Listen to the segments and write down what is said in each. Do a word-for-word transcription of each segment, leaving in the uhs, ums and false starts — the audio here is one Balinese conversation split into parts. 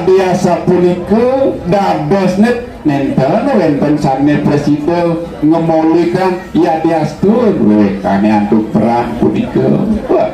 Sakadi asapunika dadosné nénten wénten sané prasida ngamolihang yadiastun wéwékané antuk perang punika. Wah.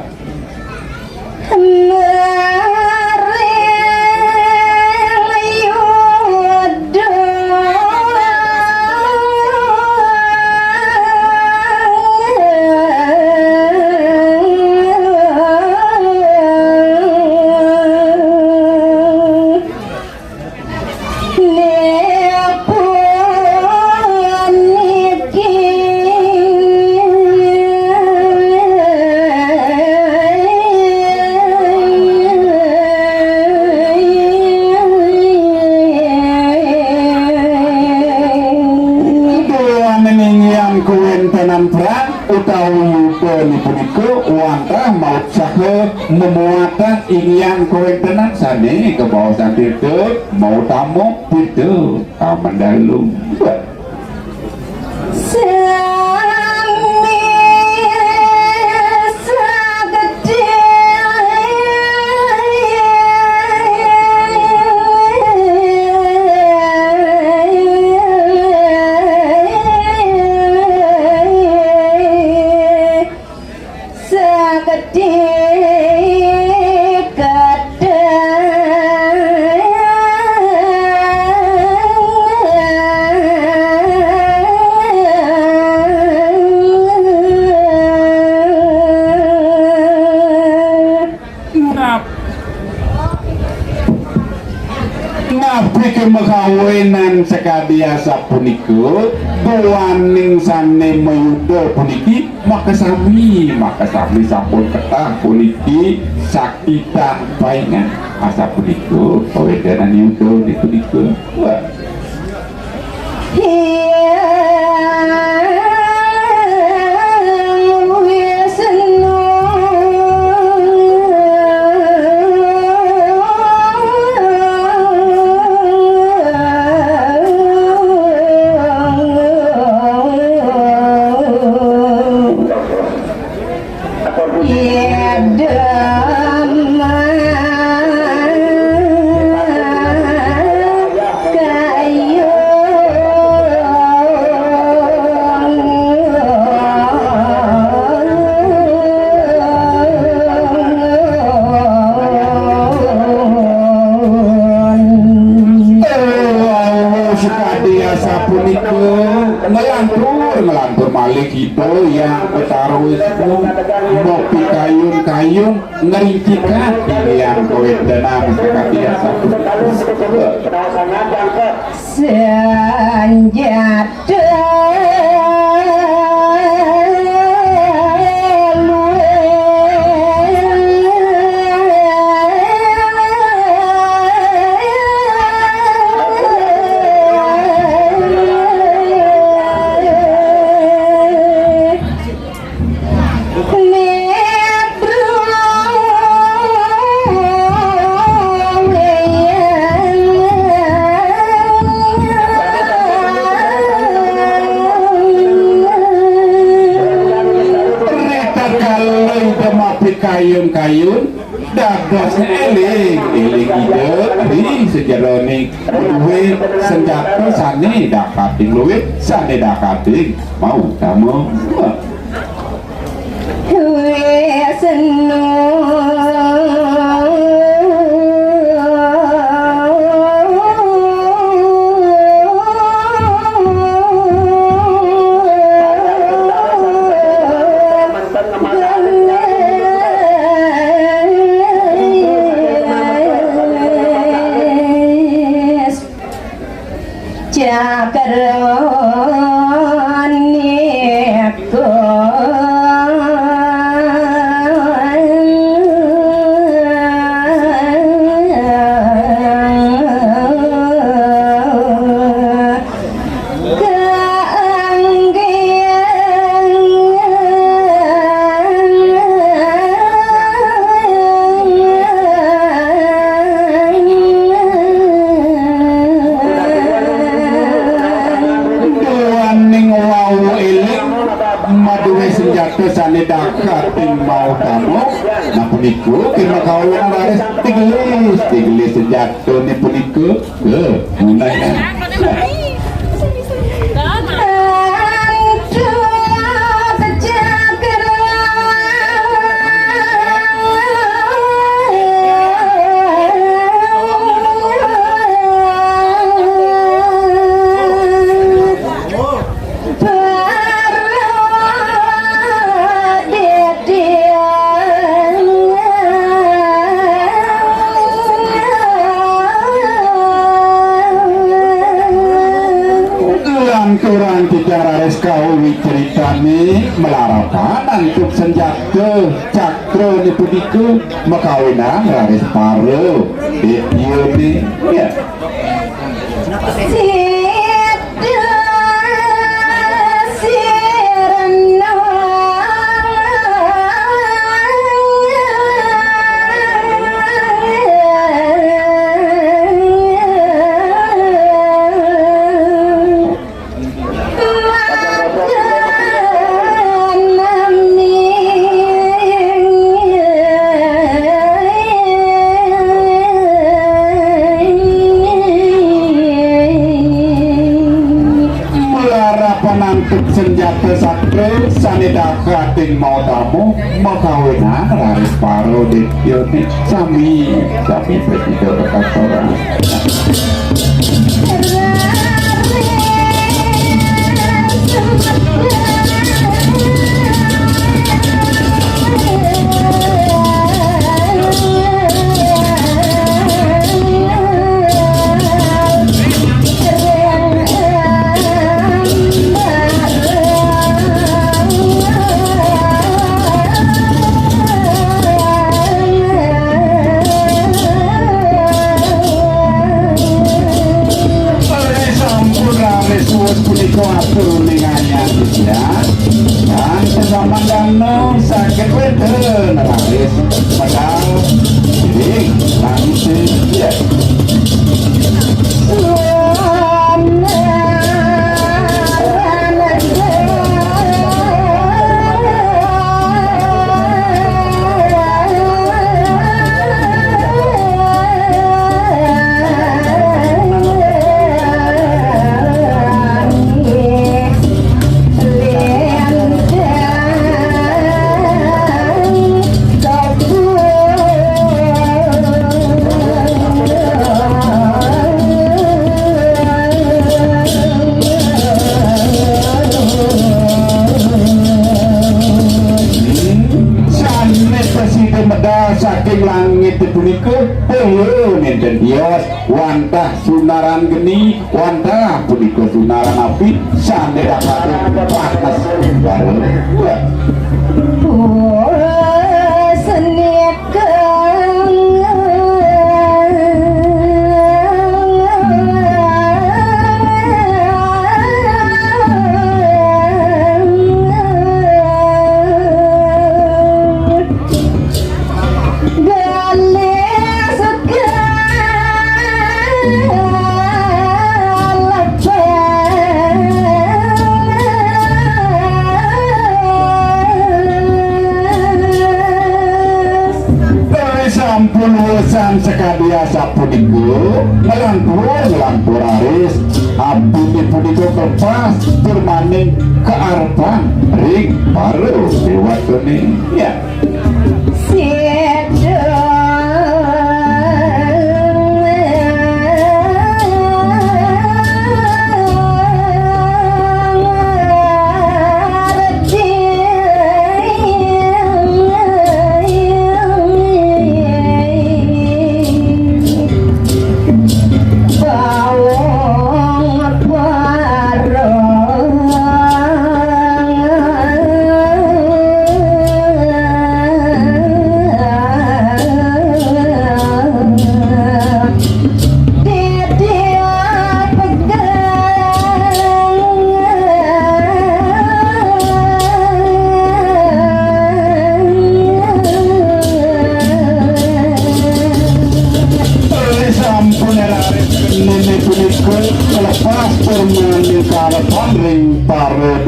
Duaning inggihan kawéntenan perang utawi yudha punika wantah mautsaha mamuatang inggihan kawéntenan sané kabaosang tirta, mautama tirta kamandalung. Sami sagedé sagedé gedang. Nap-, napi kamawinan sakadi asapunika, duaning sané mayuda puniki makasami, makasami sampun ketah puniki sakti tan paingan. Asapunika kawéntenan yuda punika. Wah. Hyang Wisnu. Yadama kayung. Sakadi asapunika nglantur, nglantur malih kita Hyang Betara Wisnu, mapikayun-kayun ngrincikan titiang kawéntenan sakadi asapunika. Sanjata Ritatkala Ida mapikayun-kayun, dados éling, éling Ida ring sajeroning duwé sanjata sané dakating luwih, sané dakating mautama. Wisnu. Cakra Kesane dahat ing mau tamu, nah, punika kin makawin raris tigelis, tigelis senjatane punika. Ke, mulai. Lanturang titiang raris kawi critane malarapan antuk senjata cakrane punika makawinan raris para detyane. Ya. Malarapan antuk senjata sakti sane dahat ing mau tamu, makawinan raris para detyane sami, sami prasida kakasaran. Sampun raris suwus punika atur ning ayan, ya. Lan sesaman dano saged wénten raris medal ing langit, ya. Sané prasida medal saking langit punika, kaya nénten tios, wantah sunaran geni, wantah punika sunaran api, sané dapat panes bareng. Wah. Sampun urusan sakadi asapunika, nglantur, nglantur raris, abdi punika kelepas tur maning kaarepan ring para déwatané. Ya.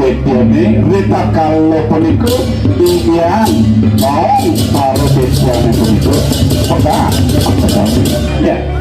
Dene rita kala punika inggihan maong para désané punika pegat. Ya.